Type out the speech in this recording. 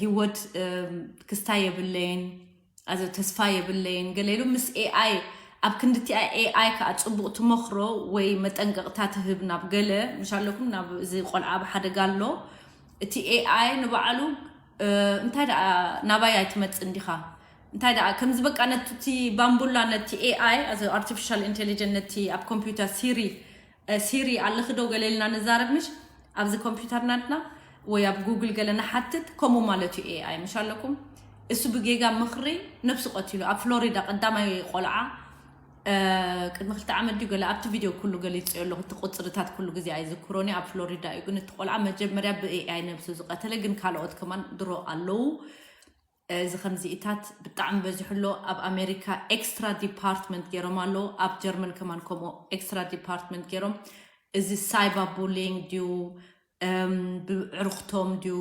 ህይወት ክስታይ የብለይን፣ ኣዚ ተስፋ የብለይን ገለ ኢሉ ምስ ኤኣይ ኣብ ክንድቲኣ ኤኣይ ከዓ ፅቡቕ ትመኽሮ ወይ መጠንቀቕታ ትህብ ናብ ገለ ምሽ ኣለኩም ናብ እዚ ቆልዓ ኣብ ሓደጋ ኣሎ። እቲ ኤኣይ ንባዕሉ እንታይ ደኣ ናባይ ኣይትመፅእ እንዲኻ እንታይ ደኣ ከምዚ በቃ ነቲ ባምቡላ ነቲ ኤኣይ ኣርቲፊሻል ኢንቴሊጀንስ ነቲ ኣብ ኮምፒውተር ሲሪ ሲሪ ኣለኺ ዶ ገለ ኢልና ንዛረብ ምሽ ኣብዚ ኮምፒውተር ናትና ወይ ኣብ ጉግል ገለ ንሓትት ከምኡ ማለት እዩ ኤኣይ ምሽ ኣለኩም። እሱ ብጌጋ ምኽሪ ነብሱ ቀቲሉ ኣብ ፍሎሪዳ ቀዳማይ ቆልዓ ቅድሚ ክልተ ዓመት ድዩ ገለ ኣብቲ ቪድዮ ኩሉ ገሊፅዮ ኣለኹ እቲ ቁፅርታት ኩሉ ግዜ ኣይዝክሮኒ ኣብ ፍሎሪዳ እዩ ግን እቲ ቆልዓ መጀመርያ ብኤኣይ ነብሱ ዝቀተለ ግን ካልኦት ከማን ድሮ ኣለዉ። እዚ ከምዚኢታት ብጣዕሚ በዚሑ ኣሎ ኣብ ኣሜሪካ ኤክስትራ ዲፓርትመንት ገይሮም ኣሎ ኣብ ጀርመን ከማን ከምኡ ኤክስትራ ዲፓርትመንት ገይሮም። እዚ ሳይባ ቡሊንግ ድዩ ብዕርክቶም ድዩ